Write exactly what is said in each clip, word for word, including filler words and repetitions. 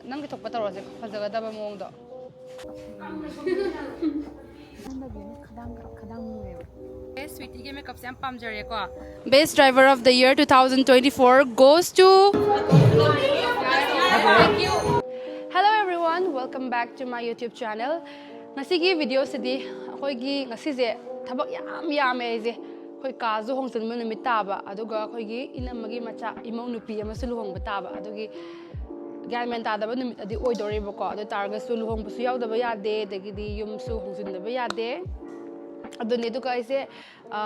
ꯅꯪꯒꯤ ꯊꯣꯛꯄ ꯇꯧꯔꯁꯦ, ꯐꯖꯒꯗꯕ ꯃꯑꯣꯡꯗꯣ꯫ ꯈꯗꯥꯡ ꯈꯗꯥꯡ ꯃꯨꯔꯦꯕ꯫ ꯁ꯭ꯋꯤꯇꯤꯒꯤ ꯃꯦꯀꯞꯁꯦ ꯌꯥꯝ ꯄꯥꯝꯖꯔꯦꯀꯣ꯫ Best Driver of the Year two thousand twenty-four goes to Hello everyone, welcome back to my YouTube channel. ꯉꯁꯤꯒꯤ ꯚꯤꯗꯤꯑꯣꯁꯤꯗꯤ ꯑꯩꯈꯣꯏꯒꯤ ꯉꯁꯤꯁꯦ ꯊꯕꯛ ꯌꯥꯝ ꯌꯥꯝꯃꯦ ꯑꯩꯁꯦ꯫ ꯑꯩꯈꯣꯏ ꯀꯥꯁꯨ ꯍꯣꯡꯖꯤꯟꯕ ꯅꯨꯃꯤꯠ ꯇꯥꯕ, ꯑꯗꯨꯒ ꯑꯩꯈꯣꯏꯒꯤ ꯏꯅꯝꯃꯒꯤ ꯃꯆꯥ ꯏꯃꯧ ꯅꯨꯄꯤ ꯑꯃꯁꯨ ꯂꯨꯍꯣꯡꯕ ꯇꯥꯕ꯫ ꯑꯗꯨꯒꯤ ꯒ꯭ꯌꯥꯟ ꯃꯦꯟ ꯇꯥꯗꯕ ꯅꯨꯃꯤꯠ ꯑꯗꯤ ꯑꯣꯏꯗꯣꯔꯤꯕꯀꯣ꯫ ꯑꯗꯨ ꯇꯥꯔꯒꯁꯨ ꯂꯨꯍꯣꯡꯕꯁꯨ ꯌꯥꯎꯗꯕ ꯌꯥꯗꯦ, ꯑꯗꯒꯤꯗꯤ ꯌꯨꯝꯁꯨ ꯍꯣꯡꯖꯤꯟꯗꯕ ꯌꯥꯗꯦ꯫ ꯑꯗꯨꯅꯤ꯫ ꯑꯗꯨꯒ ꯑꯩꯁꯦ ꯑ,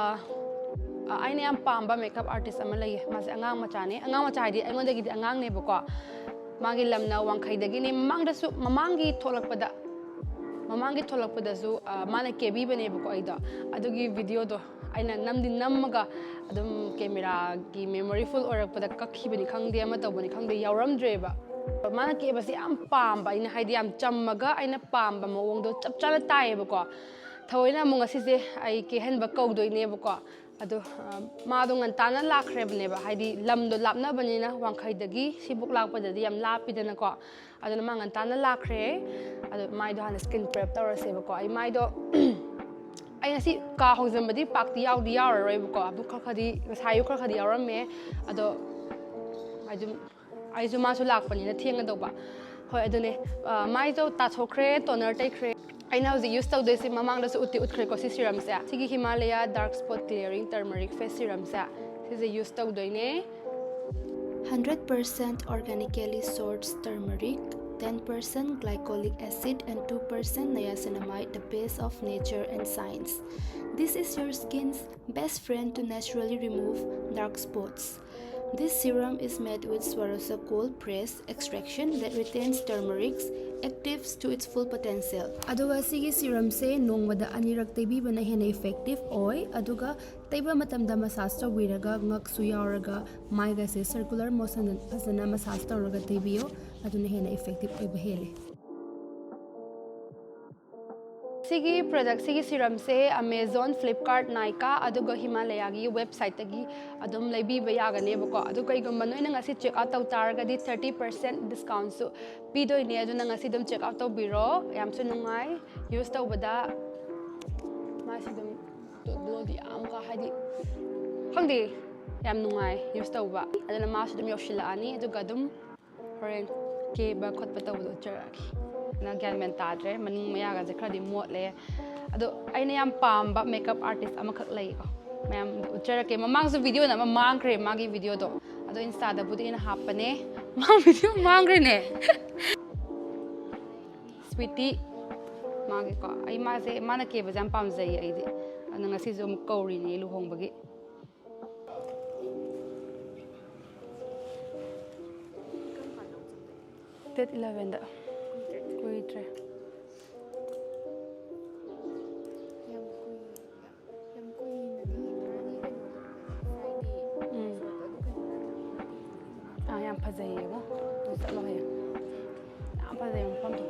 ꯑ, ꯑꯩꯅ ꯌꯥꯝ ꯄꯥꯝꯕ ꯃꯦꯀꯞ ꯑꯥꯔꯇꯤꯁ ꯑꯃ ꯂꯩꯌꯦ꯫ ꯃꯥꯁꯦ ꯑꯉꯥꯡ ꯃꯆꯥꯅꯦ, ꯑꯉꯥꯡ ꯃꯆꯥ ꯍꯥꯏꯗꯤ ꯑꯩꯉꯣꯟꯗꯒꯤꯗꯤ ꯑꯉꯥꯡꯅꯦꯕꯀꯣ꯫ ꯃꯥꯒꯤ ꯂꯝꯅ ꯋꯥꯡꯈꯩꯗꯒꯤꯅꯦ꯫ ꯃꯃꯥꯡꯗꯁꯨ, ꯃꯃꯥꯡꯒꯤ ꯊꯣꯛꯂꯛꯄꯗ, ꯃꯃꯥꯡꯒꯤ ꯊꯣꯛꯂꯛꯄꯗꯁꯨ ꯑ, ꯃꯥꯅ ꯀꯦꯕꯤꯕꯅꯦꯕꯀꯣ ꯑꯩꯗꯣ꯫ ꯑꯗꯨꯒꯤ ꯚꯤꯗꯤꯑꯣꯗꯣ ꯑꯩꯅ ꯅꯝꯗꯤ ꯅꯝꯃꯒ ꯑꯗꯨꯝ ꯀꯦꯃꯦꯔꯥꯒꯤ ꯃꯦꯃꯣꯔꯤ ꯐꯨꯜ ꯑꯣꯏꯔꯛꯄꯗ ꯀꯛꯈꯤꯕꯅꯤ ꯈꯪꯗꯦ, ꯑꯃ ꯇꯧꯕꯅꯤ ꯈꯪꯗꯦ, ꯌꯥꯎꯔꯝꯗ꯭ꯔꯦꯕ꯫ ꯃꯥꯅ ꯀꯦꯕꯁꯦ ꯌꯥꯝ ꯄꯥꯝꯕ ꯑꯩꯅ, ꯍꯥꯏꯗꯤ ꯌꯥꯝ ꯆꯝꯃꯒ ꯑꯩꯅ ꯄꯥꯝꯕ ꯃꯑꯣꯡꯗꯣ ꯆꯞ ꯆꯥꯅ ꯇꯥꯏꯌꯦꯕꯀꯣ꯫ ꯊꯑꯣꯏꯅ ꯑꯃꯨꯛ ꯉꯁꯤꯁꯦ ꯑꯩ ꯀꯦꯍꯟꯕ ꯀꯧꯗꯣꯏꯅꯦꯕꯀꯣ꯫ ꯑꯗꯣ ꯑ, ꯃꯥꯗꯣ ꯉꯟꯇꯥꯅ ꯂꯥꯛꯈ꯭ꯔꯦꯕꯅꯦꯕ, ꯍꯥꯏꯗꯤ ꯂꯝꯗꯣ ꯂꯥꯞꯅꯕꯅꯤꯅ, ꯋꯥꯡꯈꯩꯗꯒꯤ ꯁꯤꯕꯨꯛ ꯂꯥꯛꯄꯗꯗꯤ ꯌꯥꯝ ꯂꯥꯞꯄꯤꯗꯅꯀꯣ꯫ ꯑꯗꯨꯅ ꯃꯥ ꯉꯟꯇꯥꯅ ꯂꯥꯛꯈ꯭ꯔꯦ꯫ ꯑꯗꯣ ꯃꯥꯏꯗꯣ ꯍꯥꯟꯅ ꯁ꯭ꯀꯤꯟ ꯄ꯭ꯔꯦꯞ ꯇꯧꯔꯁꯦꯕꯀꯣ꯫ ꯑꯩ ꯃꯥꯏꯗꯣ ꯑꯩ ꯉꯁꯤ ꯀꯥ ꯍꯣꯡꯖꯟꯕꯗꯤ ꯄꯥꯛꯇꯤ ꯌꯥꯎꯗꯤ ꯌꯥꯎꯔꯔꯣꯏꯕꯀꯣ꯫ ꯑꯗꯨ ꯈꯔ ꯈꯔꯗꯤ, ꯉꯁꯥꯏ ꯑꯌꯨꯛ ꯈꯔ ꯈꯔꯗꯤ ꯌꯥꯎꯔꯝꯃꯦ꯫ ꯑꯗꯣ ꯑꯗꯨꯝ ꯑꯩꯁꯨ ꯃꯥꯁꯨ ꯂꯥꯛꯄꯅꯤꯅ ꯊꯦꯡꯒꯗꯧꯕ꯫ ꯍꯣꯏ, ꯑꯗꯨꯅꯦ꯫ ꯑ, ꯃꯥꯏꯁꯨ ꯇꯥꯊꯣꯛꯈ꯭ꯔꯦ, ꯇꯣꯅꯔ ꯇꯩꯈ꯭ꯔꯦ꯫ ꯑꯩꯅ ꯍꯧꯖꯤꯛ ꯌꯨꯁ ꯇꯧꯗꯣꯏꯁꯦ ꯃꯃꯥꯡꯗꯁꯨ ꯎꯠꯇꯤ ꯎꯠꯈ꯭ꯔꯦꯀꯣ, ꯁꯤ ꯁꯤꯔꯝꯁꯦ꯫ ꯁꯤꯒꯤ Himalaya Dark Spot Clearing Turmeric Face Serumꯁꯦ, ꯁꯤꯁꯦ ꯌꯨꯁ ꯇꯧꯗꯣꯏꯅꯦ꯫ Hundred percent organically sourced turmeric, ten percent glycolic acid and two percent niacinamide, the base of nature and science. This is your skin's best friend to naturally remove dark spots. This serum is made with Swarosa cold press extraction that retains turmeric's actives to its full potential. ꯑꯗꯨꯒ ꯁꯤꯒꯤ ꯁꯤꯔꯝꯁꯦ ꯅꯣꯡꯃꯗ ꯑꯅꯤꯔꯛ ꯇꯩꯕꯤꯕꯅ ꯍꯦꯟꯅ effective ꯑꯣꯏ꯫ ꯑꯗꯨꯒ ꯇꯩꯕ ꯃꯇꯝꯗ ꯃꯁꯥꯖ ꯇꯧꯕꯤꯔꯒ ꯉꯛꯁꯨ ꯌꯥꯎꯔꯒ ꯃꯥꯏꯒꯁꯦ ꯁꯔꯀꯨꯂꯔ ꯃꯣꯁꯟ ꯐꯖꯅ ꯃꯁꯥꯖ ꯇꯧꯔꯒ ꯇꯩꯕꯤꯌꯣ꯫ ꯑꯗꯨꯅ ꯍꯦꯟꯅ ꯏꯐꯦꯛꯇꯤꯞ ꯑꯣꯏꯕ ꯍꯦꯜꯂꯤ꯫ ꯁꯤꯒꯤ ꯄ꯭ꯔꯗꯛꯁꯤꯒꯤ ꯁꯤꯔꯝꯁꯦ Amazon, Flipkart, Nykaa ꯑꯗꯨꯒ ꯍꯤꯃꯥꯂꯌꯥꯒꯤ ꯋꯦꯕꯁꯥꯏꯠꯇꯒꯤ ꯑꯗꯨꯝ ꯂꯩꯕꯤꯕ ꯌꯥꯒꯅꯦꯕꯀꯣ꯫ ꯑꯗꯨ ꯀꯩꯒꯨꯝꯕ ꯅꯣꯏꯅ ꯉꯁꯤ ꯆꯦꯛ ꯑꯥꯎꯠ ꯇꯧ ꯇꯥꯔꯒꯗꯤ thirty percent discountꯁꯨ ꯄꯤꯗꯣꯏꯅꯦ꯫ ꯑꯗꯨꯅ ꯉꯁꯤ ꯑꯗꯨꯝ ꯆꯦꯛ ꯑꯥꯎꯠ ꯇꯧꯕꯤꯔꯣ꯫ ꯌꯥꯝꯁꯨ ꯅꯨꯡꯉꯥꯏ ꯌꯨꯁ ꯇꯧꯕꯗ꯫ ꯃꯥꯁꯤ ꯑꯗꯨꯝ ꯒ꯭ꯂꯣꯗꯤ ꯌꯥꯝ ꯀꯥ ꯍꯥꯏꯗꯤ ꯈꯪꯗꯦ, ꯌꯥꯝ ꯅꯨꯡꯉꯥꯏ ꯌꯨꯁ ꯇꯧꯕ꯫ ꯑꯗꯨꯅ ꯃꯥꯁꯨ ꯑꯗꯨꯝ ꯌꯧꯁꯤꯜꯂꯛꯑꯅꯤ꯫ ꯑꯗꯨꯒ ꯑꯗꯨꯝ ꯍꯣꯔꯦꯟ ꯀꯦꯕ ꯈꯣꯠꯄ ꯇꯧꯕꯗꯣ ꯎꯠꯆꯔꯛꯑꯒꯦ꯫ ꯅꯪ ꯒ꯭ꯌꯥꯟ ꯃꯦꯟ ꯇꯥꯗ꯭ꯔꯦ, ꯃꯅꯤꯡ ꯃꯌꯥꯒꯁꯦ ꯈꯔꯗꯤ ꯃꯣꯠꯂꯦ꯫ ꯑꯗꯣ ꯑꯩꯅ ꯌꯥꯝ ꯄꯥꯝꯕ ꯃꯦꯀꯞ ꯑꯥꯔꯇꯤꯁ ꯑꯃꯈꯛ ꯂꯩꯀꯣ, ꯃꯌꯥꯝꯗ ꯎꯠꯆꯔꯛꯀꯦ꯫ ꯃꯃꯥꯡꯁꯨ ꯚꯤꯗꯤꯑꯣꯅ ꯑꯃ ꯃꯥꯡꯈ꯭ꯔꯦ, ꯃꯥꯒꯤ ꯚꯤꯗꯤꯑꯣꯗꯣ꯫ ꯑꯗꯣ ꯏꯟꯁꯇꯥꯗꯕꯨꯗꯤ ꯑꯩꯅ ꯍꯥꯞꯄꯅꯦ꯫ ꯃꯥ ꯚꯤꯗꯤꯑꯣ ꯃꯥꯡꯈ꯭ꯔꯦꯅꯦ꯫ ꯁ꯭ꯋꯤꯇꯤ꯫ ꯃꯥꯒꯤꯀꯣ, ꯑꯩ ꯃꯥꯁꯦ, ꯃꯥꯅ ꯀꯦꯕꯁꯦ ꯌꯥꯝ ꯄꯥꯝꯖꯩꯌꯦ ꯑꯩꯗꯤ꯫ ꯑꯗꯨꯅ ꯉꯁꯤꯁꯨ ꯑꯃꯨꯛ ꯀꯧꯔꯤꯅꯦ ꯂꯨꯍꯣꯡꯕꯒꯤ꯫ Date elevenꯗ꯫ ꯀꯨꯏꯗ꯭ꯔꯦ꯫ ꯌꯥꯝ ꯀꯨꯏ-, ꯌꯥꯝ ꯀꯨꯏꯅꯗꯤ ꯉꯔꯥꯡꯒꯤ ꯀꯩꯅꯣꯗꯣ, Friday ꯎꯝ꯫ Resort ꯑꯗꯨ ꯀꯩꯅꯣ ꯅꯠꯇ꯭ꯔꯣ? ꯑꯥ, ꯌꯥꯝ ꯐꯖꯩꯌꯦꯕꯣ꯫ ꯑꯗꯨ ꯆꯠꯂꯣ ꯍꯌꯦꯡ꯫ ꯌꯥꯝ ꯐꯖꯩ ꯃꯐꯝꯗꯣ꯫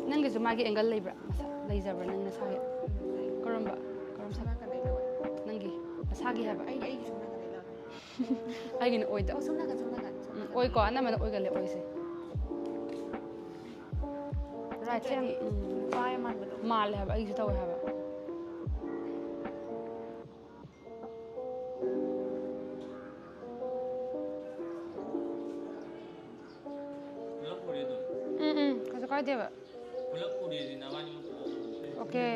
ꯅꯪꯒꯤꯁꯨ ꯃꯥꯒꯤ angle ꯂꯩꯕ꯭ꯔꯥ? ꯃꯁꯥ ꯂꯩꯖꯕ꯭ꯔꯥ ꯅꯪ ꯅꯁꯥꯒꯤ? ꯀꯔꯝꯕ? ꯀꯔꯝ ꯁꯥ-, ꯅꯪꯒꯤ ꯅꯁꯥꯒꯤ ꯍꯥꯏꯕ? ꯑꯩꯒꯤ, ꯑꯩꯒꯤ ꯁꯣꯝ ꯅꯥꯀꯟꯗꯩ ꯂꯥꯛꯑꯣ꯫ ꯑꯩꯒꯤꯅ ꯑꯣꯏꯗ꯫ ꯑꯣ, ꯁꯣꯝ ꯅꯥꯀꯟ, ꯁꯣꯝ ꯅꯥꯀꯟ, ꯁꯣꯝ ꯎꯝ, ꯅꯥꯀꯟ꯫ ꯑꯣꯏꯀꯣ, ꯑꯅꯝꯕꯅ ꯑꯣꯏꯒꯜꯂꯦ ꯑꯣꯏꯁꯦ꯫ Right ꯁꯦ ꯌꯥꯝ, ꯅꯠꯇ꯭ꯔꯗꯤ ꯎꯝ, ꯅꯨꯄꯥ ꯌꯥꯝ ꯃꯥꯟꯕꯗꯣ꯫ ꯃꯥꯜꯂꯦ ꯍꯥꯏꯕ, ꯑꯩꯒꯤꯁꯨ ꯇꯧꯋꯦ ꯍꯥꯏꯕ꯫ ꯄꯨꯂꯞ ꯄꯨꯔꯦ ꯑꯗꯨꯝ꯫ ꯎꯝ, ꯎꯝ, ꯀꯩꯁꯨ ꯀꯥꯏꯗꯦꯕ꯫ ꯄꯨꯂꯞ ꯄꯨꯔꯦꯗꯤ ꯅꯕꯥꯅꯤꯃꯛ ꯄꯨꯂꯞ ꯄꯨꯔꯦ꯫ Okay꯫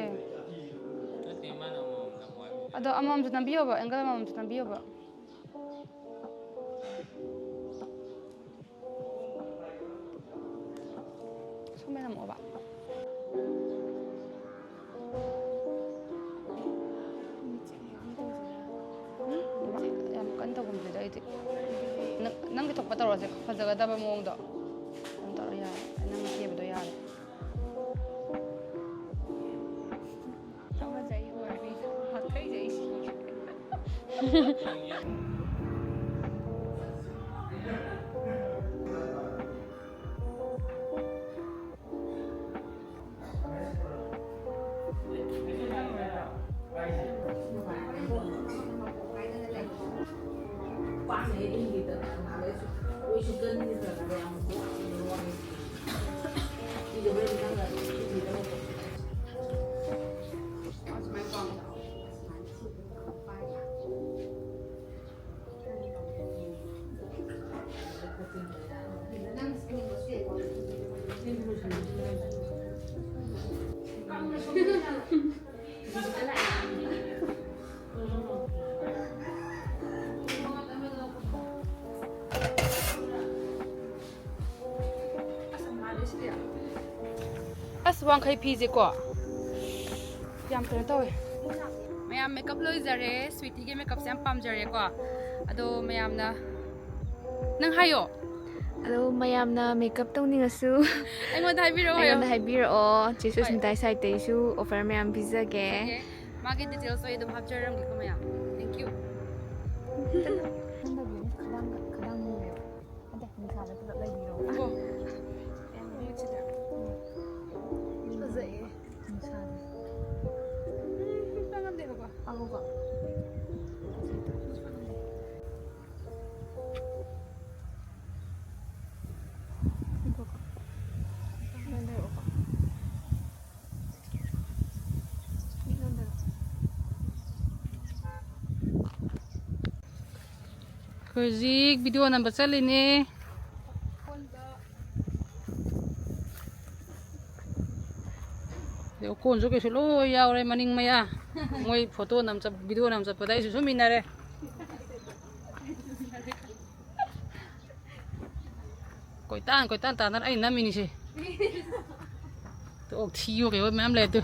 ꯅꯠꯇꯦ, ꯃꯥꯅ ꯑꯃꯃꯝ ꯅꯝꯃꯣ ꯍꯥꯏꯕꯅꯤ꯫ ꯑꯗꯣ ꯑꯃꯃꯝꯁꯨ ꯅꯝꯕꯤꯌꯣꯕ, angle ꯑꯃꯃꯝꯁꯨ ꯅꯝꯕꯤꯌꯣꯕ꯫ ꯁꯣꯝꯗ ꯅꯝꯃꯛꯑꯣꯕ꯫ ꯎꯝ? ꯌꯥꯝ ꯀꯟꯅ ꯇꯧꯒꯨꯝꯁꯤꯗ ꯑꯩꯗꯤ꯫ ꯅꯪ, ꯅꯪꯒꯤ ꯊꯣꯛꯄ ꯇꯧꯔꯁꯦ, ꯐꯖꯒꯗꯕ ꯃꯑꯣꯡꯗꯣ꯫ ꯑꯗꯨꯝ ꯇꯧꯔ ꯌꯥꯔꯦ꯫ ꯅꯪꯅ ꯀꯦꯕꯗꯣ ꯌꯥꯔꯦ꯫ ꯑꯃꯁꯦ ꯑꯩ ꯑꯣꯏꯔꯗꯤ ꯍꯥꯠꯈꯩꯁꯦ ꯑꯩ ꯁꯤꯔꯦ꯫ ꯑꯁ, ꯋꯥꯡꯈꯩ ꯐꯤꯁꯦꯀꯣ, ꯌꯥꯝ ꯀꯩꯅꯣ ꯇꯧꯋꯦ꯫ ꯃꯌꯥꯝ ꯃꯦꯀꯞ ꯂꯣꯏꯖꯔꯦ꯫ ꯁ꯭ꯋꯤꯇꯤꯒꯤ ꯃꯦꯀꯞꯁꯦ ꯌꯥꯝ ꯄꯥꯝꯖꯔꯦꯀꯣ꯫ ꯑꯗꯣ ꯃꯌꯥꯝꯅ, ꯅꯪ ꯍꯥꯏꯌꯣ꯫ ꯑꯗꯣ ꯃꯌꯥꯝꯅ ꯃꯦꯀꯞ ꯇꯧꯅꯤꯡꯉꯁꯨ ꯑꯩꯉꯣꯟꯗ ꯍꯥꯏꯕꯤꯔꯛꯑꯣ꯫ ꯑꯩꯉꯣꯟꯗ ꯍꯥꯏꯕꯤꯔꯛꯑꯣ꯫ ꯆꯦ ꯍꯣꯏ꯫ ꯁꯨꯁꯃꯤꯇꯥ ꯁꯥꯏꯠꯇꯒꯤꯁꯨ ꯑꯣꯐꯔ ꯃꯌꯥꯝ ꯄꯤꯖꯒꯦ꯫ ꯑꯣꯀꯦ꯫ ꯃꯥꯒꯤ ꯗꯤꯇꯦꯜꯁꯇꯣ ꯑꯩ ꯑꯗꯨꯝ ꯍꯥꯞꯆꯔꯝꯒꯦꯀꯣ ꯃꯌꯥꯝ꯫ Thank you꯫ ꯈꯗꯥꯡ, ꯈꯗꯥꯡ ꯃꯨꯔꯦꯕ꯫ ꯑꯗ ꯅꯨꯡꯁꯥꯗ ꯄꯨꯂꯞ ꯂꯩꯕꯤꯔꯣ꯫ ꯑꯣ꯫ ꯐꯖꯩꯌꯦ꯫ ꯅꯨꯡꯁꯥꯗ꯫ ꯎꯝ, ꯄꯥꯡꯉꯝꯗꯦꯕꯀꯣ꯫ ꯑꯧꯕ꯫ ꯍꯧꯖꯤꯛ ꯚꯤꯗꯤꯑꯣ ꯅꯝꯕ ꯆꯠꯂꯤꯅꯦ꯫ ꯑꯗꯩ ꯎꯀꯣꯟꯁꯨ ꯀꯩꯁꯨ ꯂꯣꯏ ꯌꯥꯎꯔꯦ ꯃꯅꯤꯡ ꯃꯌꯥ꯫ ꯃꯣꯏ ꯐꯣꯇꯣ ꯅꯝ ꯆꯠ-, ꯚꯤꯗꯤꯑꯣ ꯅꯝ ꯆꯠꯄꯗ ꯑꯩꯁꯨ ꯁꯨꯝ ꯏꯟꯅꯔꯦ꯫ ꯀꯣꯏꯇꯥꯟ ꯀꯣꯏꯇꯥꯟ ꯇꯥꯟꯅꯔ ꯑꯩ ꯅꯝꯃꯤꯅꯤꯁꯦ꯫ ꯑꯣꯛ ꯊꯤꯌꯣ ꯀꯩꯌꯣ ꯃꯌꯥꯝ ꯂꯩ ꯑꯗꯨ꯫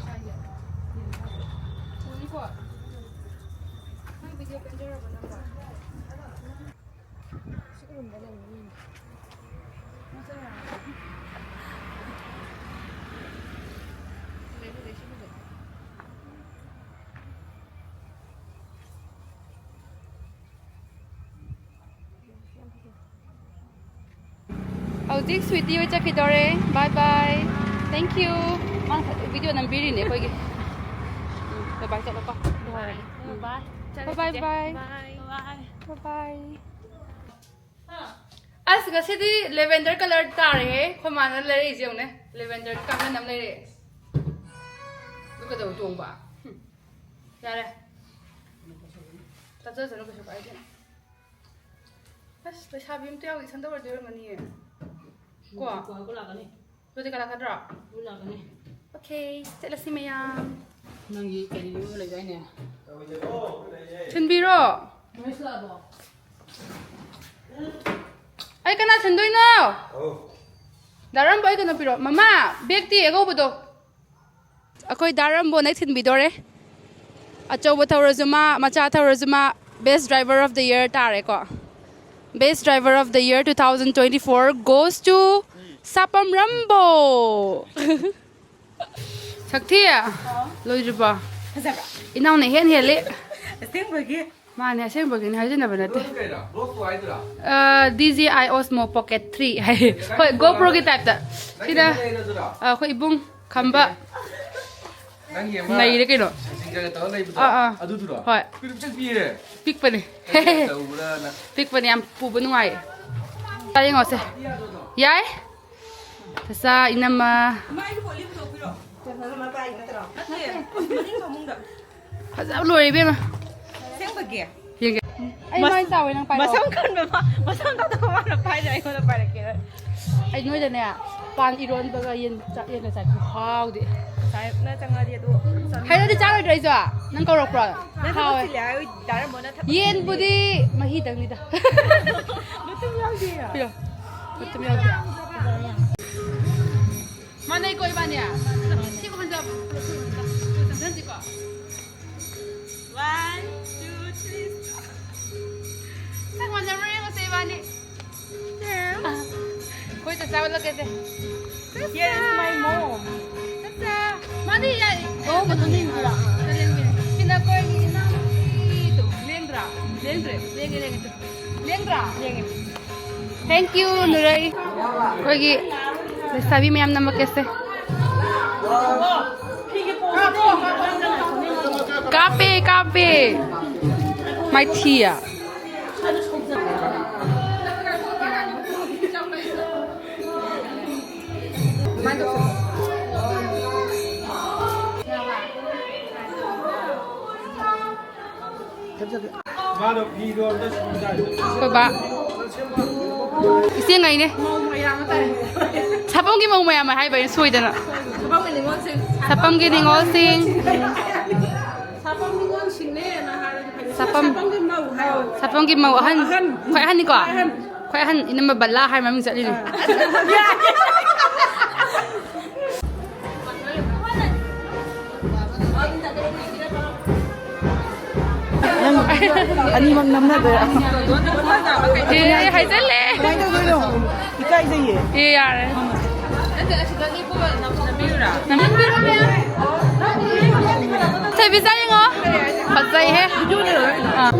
ꯍꯧꯖꯤꯛ ꯁ꯭ꯋꯤꯇꯤ ꯍꯣꯏ ꯆꯠꯈꯤꯗꯧꯔꯦ꯫ Bye bye꯫ Thank you꯫ ꯃꯥꯅ ꯉꯁꯥꯏ ꯚꯤꯗꯤꯑꯣ ꯅꯝꯕꯤꯔꯤꯅꯦ ꯑꯩꯈꯣꯏꯒꯤ꯫ ꯎꯝ, bye bye ꯆꯠꯂꯣꯀꯣ꯫ Bye꯫ Bye bye꯫ Bye bye꯫ Bye bye꯫ Bye bye꯫ ꯑꯁ, ꯉꯁꯤꯗꯤ lavender colour ꯇꯥꯔꯦꯍꯦ꯫ ꯑꯩꯈꯣꯏ ꯃꯥꯅ ꯂꯩꯔꯛꯏꯁꯦ ꯌꯦꯡꯉꯨꯅꯦ, lavender ꯀꯥꯡꯈꯟ ꯑꯃ ꯂꯩꯔꯛꯑꯦ꯫ ꯑꯗꯨ ꯀꯩꯗꯧꯕ ꯇꯣꯡꯕ? ꯍꯨꯝ꯫ ꯌꯥꯔꯦ꯫ ꯆꯠꯆꯁꯅꯨ, ꯀꯩꯁꯨ ꯀꯥꯏꯗꯦ꯫ ꯑꯁ, ꯂꯩꯁꯥꯕꯤ ꯑꯝꯇ ꯌꯥꯎꯗꯦ, ꯏꯊꯟꯇ ꯑꯣꯏꯔꯗꯤ ꯑꯣꯏꯔꯝꯒꯅꯤꯌꯦ꯫ ꯀꯣ? ꯀꯣꯏꯕ ꯂꯥꯛꯀꯅꯤ꯫ ꯑꯗꯨꯗꯤ ꯀꯅꯥ ꯈꯟꯗ꯭ꯔꯣ? ꯑꯗꯨ ꯂꯥꯛꯀꯅꯤ꯫ Okay, ꯆꯠꯂꯁꯤ ꯃꯌꯥꯝ꯫ ꯅꯪꯒꯤ ꯀꯔꯤ ꯌꯨꯝꯗ ꯂꯩꯗꯥꯏꯅꯦ? ꯊꯤꯟꯕꯤꯔꯣ꯫ ꯅꯣꯏꯁꯨ ꯂꯥꯛꯑꯕꯣ? ꯑꯩ ꯀꯅꯥ ꯊꯤꯟꯗꯣꯏꯅꯣ? ꯑꯧ꯫ ꯗꯥ ꯔꯝꯕꯣ, ꯑꯩ ꯀꯩꯅꯣ ꯄꯤꯔꯣ꯫ ꯃꯃꯥ, bag ꯇꯤ ꯑꯉꯧꯕꯗꯣ꯫ ꯑꯩꯈꯣꯏ ꯗꯥ ꯔꯝꯕꯣꯅ ꯊꯤꯟꯕꯤꯗꯣꯔꯦ꯫ ꯑꯆꯧꯕ ꯊꯧꯔꯁꯨ ꯃꯥ, ꯃꯆꯥ ꯊꯧꯔꯁꯨ ꯃꯥ, best driver of the year ꯇꯥꯔꯦꯀꯣ꯫ Best driver of the year two thousand twenty-four goes to ꯁꯥꯄꯝ ꯔꯝꯕꯣ꯫ ꯁꯛꯊꯤ, ꯂꯣꯏꯗ꯭ꯔꯤꯕꯣ? ꯐꯖꯕ꯭ꯔꯥ? ꯏꯅꯥꯎꯅ ꯏꯍꯦꯟ ꯍꯦꯜꯂꯤ꯫ ꯑꯁꯦꯡꯕꯒꯤ? ꯃꯥꯅꯦ, ꯑꯁꯦꯡꯕꯒꯤꯅꯦ, ꯍꯥꯏꯖꯤꯟꯅꯕ ꯅꯠꯇꯦ꯫ ꯀꯩꯅꯣ? ꯕ꯭ꯂꯣꯛ ꯇꯨ ꯍꯥꯏꯗꯨꯔꯥ? ꯑ, D J I Osmo Pocket three ꯍꯥꯏ꯫ ꯍꯣꯏ, GoPro ꯒꯤ type ꯇ꯫ ꯅꯪꯒꯤ ꯁꯤꯗ, ꯑꯃ ꯂꯩꯔꯗꯨꯔꯥ? ꯑ, ꯑꯩꯈꯣꯏ ꯏꯕꯨꯡ ꯈꯝꯕ꯫ ꯅꯪꯒꯤ ꯑꯃ ꯅꯩꯔꯦ ꯀꯩꯅꯣ꯫ ꯁꯤꯡꯖꯒ ꯇꯧꯔ ꯂꯩꯕꯗꯣ? ꯑꯥ, ꯑꯥ꯫ ꯑꯗꯨꯗꯨꯔꯣ? ꯍꯣꯏ꯫ ꯀꯨꯏꯅ ꯄꯤꯛꯆꯔ ꯄꯤꯔꯦ꯫ ꯄꯤꯛꯄꯅꯦ꯫ ꯀꯩ ꯇꯧꯕ꯭ꯔꯥ ꯅꯪ? ꯄꯤꯛꯄꯅꯦ, ꯌꯥꯝ ꯄꯨꯕ ꯅꯨꯡꯉꯥꯏꯌꯦ꯫ ꯆꯥ ꯌꯦꯡꯉꯣꯁꯦ꯫ ꯌꯥꯏ? ꯆꯥ ꯏꯅꯝꯃ꯫ ꯃꯥꯏꯗꯨ ꯀꯣꯜꯂꯤ ꯄꯨꯊꯣꯛꯄꯤꯔꯣ꯫ ꯅꯠꯇꯦ, ꯃꯅꯤꯡ ꯐꯃꯨꯡꯗ꯫ ꯐꯖꯕ ꯂꯣꯏꯔꯦ ꯏꯕꯦꯝꯃ꯫ ꯑꯁꯦꯡꯕꯒꯤ? ꯌꯦꯡꯒꯦ꯫ ꯑꯩ ꯃꯥꯏ ꯆꯥꯎꯋꯦ, ꯅꯪ ꯄꯥꯏꯔꯛꯑꯣ꯫ ꯃꯁꯝ ꯈꯟꯕ ꯐꯥ-, ꯃꯁꯝ ꯇꯥꯇꯣꯛꯄ ꯃꯥꯅ ꯄꯥꯏꯔꯦ, ꯑꯩꯉꯣꯟꯗ ꯄꯥꯏꯔꯛꯀꯦ꯫ ꯑꯩ ꯅꯣꯏꯗꯅꯦ, ꯄꯥꯟ ꯏꯔꯣꯟꯕꯒ ꯌꯦꯟ ꯆꯥ-, ꯌꯦꯟꯒ ꯆꯥꯏ, ꯈꯨꯍꯥꯎꯗꯤ꯫ ꯉꯁꯥꯏ ꯅꯪ ꯆꯪꯉꯛꯑꯗꯤ ꯑꯗꯨ ꯆꯥꯅꯤꯡꯉꯦ꯫ ꯍꯩꯅꯧꯗꯤ ꯆꯥꯔꯣꯏꯗ꯭ꯔꯣ ꯑꯩꯁꯨ? ꯅꯪ ꯀꯧꯔꯛꯄ꯭ꯔꯣ? ꯅꯪ ꯊꯕꯛ ꯍꯥꯎꯋꯦ꯫ ꯆꯤꯜꯂꯦ ꯍꯥꯏ, ꯗꯥ ꯔꯝꯕꯣꯅ ꯊꯕꯛ ꯌꯦꯟꯕꯨꯗꯤ ꯃꯍꯤꯗꯪꯅꯤꯗ꯫ ꯃꯇꯨꯝ ꯌꯥꯎꯗꯦ꯫ ꯄꯤꯔꯣ꯫ ꯃꯇꯨꯝ ꯌꯥꯎꯗꯦ꯫ ꯃꯥꯟꯅꯩꯀꯣ ꯏꯕꯥꯅꯤ? ꯁꯤ ꯍꯣꯟꯖꯕ꯫ ꯆꯪꯁꯤꯟꯁꯤꯀꯣ꯫ One, two, three. ꯆꯞ ꯃꯥꯟꯅꯕ꯭ꯔꯥ ꯌꯦꯡꯉꯨꯁꯦ ꯏꯕꯥꯅꯤ꯫ ꯑꯩꯈꯣꯏ ꯆꯥꯛ ꯆꯥꯕ ꯂꯥꯛꯀꯦꯁꯦ꯫ Here is my mom. ꯆꯥꯛ ꯆꯥ-, ꯃꯥꯗꯤ ꯌꯥꯏ꯫ ꯑꯣ, ꯃꯊꯟꯗ ꯌꯦꯡꯕꯤꯔꯣ? ꯁꯤꯅ ꯑꯩꯈꯣꯏꯒꯤ ꯏꯅꯥꯎꯅꯨꯄꯤꯗꯣ꯫ ꯂꯦꯡꯗ꯭ꯔꯥ? ꯂꯦꯡꯗ꯭ꯔꯦ꯫ ꯂꯦꯡꯉꯦ, ꯂꯦꯡꯉꯦ꯫ ꯂꯦꯡꯗ꯭ꯔꯥ? ꯂꯦꯡꯉꯦ꯫ Thank you, ꯅꯨꯔꯩ꯫ ꯑꯩꯈꯣꯏꯒꯤ ꯂꯩꯁꯥꯕꯤ ꯃꯌꯥꯝ ꯅꯝꯃꯛꯀꯦꯁꯦ꯫ ꯀꯥꯞꯄꯦ, ꯀꯥꯞꯄꯦ꯫ ꯃꯥꯏꯊꯤꯌꯥ꯫ ꯑꯩꯈꯣꯏ ꯕꯥ꯫ ꯏꯆꯦ ꯉꯩꯅꯦ꯫ ꯁꯥꯄꯝꯒꯤ ꯃꯧ ꯃꯌꯥꯝ ꯍꯥꯏꯕ ꯑꯩꯅ ꯁꯣꯏꯗꯅ꯫ ꯁꯥꯄꯝꯒꯤ ꯅꯤꯉꯣꯜꯁꯤꯡ꯫ ꯁꯥꯄꯝ ꯅꯤꯉꯣꯜꯁꯤꯡꯅꯦꯅ ꯍꯥꯏꯔꯗꯤ ꯐꯩ꯫ ꯁꯥꯄꯝ꯫ ꯁꯥꯄꯝꯒꯤ ꯃꯧ ꯍꯥꯏꯌꯣ꯫ ꯁꯥꯄꯝꯒꯤ ꯃꯧ ꯑꯍꯟ꯫ ꯑꯍꯟ꯫ ꯈ꯭ꯋꯥꯏ ꯑꯍꯟꯅꯤꯀꯣ? ꯈ꯭ꯋꯥꯏ ꯑꯍꯟ꯫ ꯈ꯭ꯋꯥꯏ ꯑꯍꯟ ꯏꯅꯝꯃ ꯕꯂꯥ ꯍꯥꯏ ꯃꯃꯤꯡ ꯆꯠꯂꯤꯅꯦ꯫ ꯅꯪ ꯑꯅꯤꯃꯛ ꯅꯝꯅꯗꯣꯏꯔꯥ? ꯑꯦ, ꯍꯥꯏꯖꯜꯂꯦ꯫ ꯀꯃꯥꯏꯅ ꯇꯧꯗꯣꯏꯅꯣ? ꯏꯀꯥꯏꯖꯩꯌꯦ꯫ ꯑꯦ, ꯌꯥꯔꯦ꯫ ꯊꯣꯏꯕꯤꯆꯥ ꯌꯦꯡꯉꯣ꯫ ꯐꯖꯩꯍꯦ꯫ ꯑꯥ꯫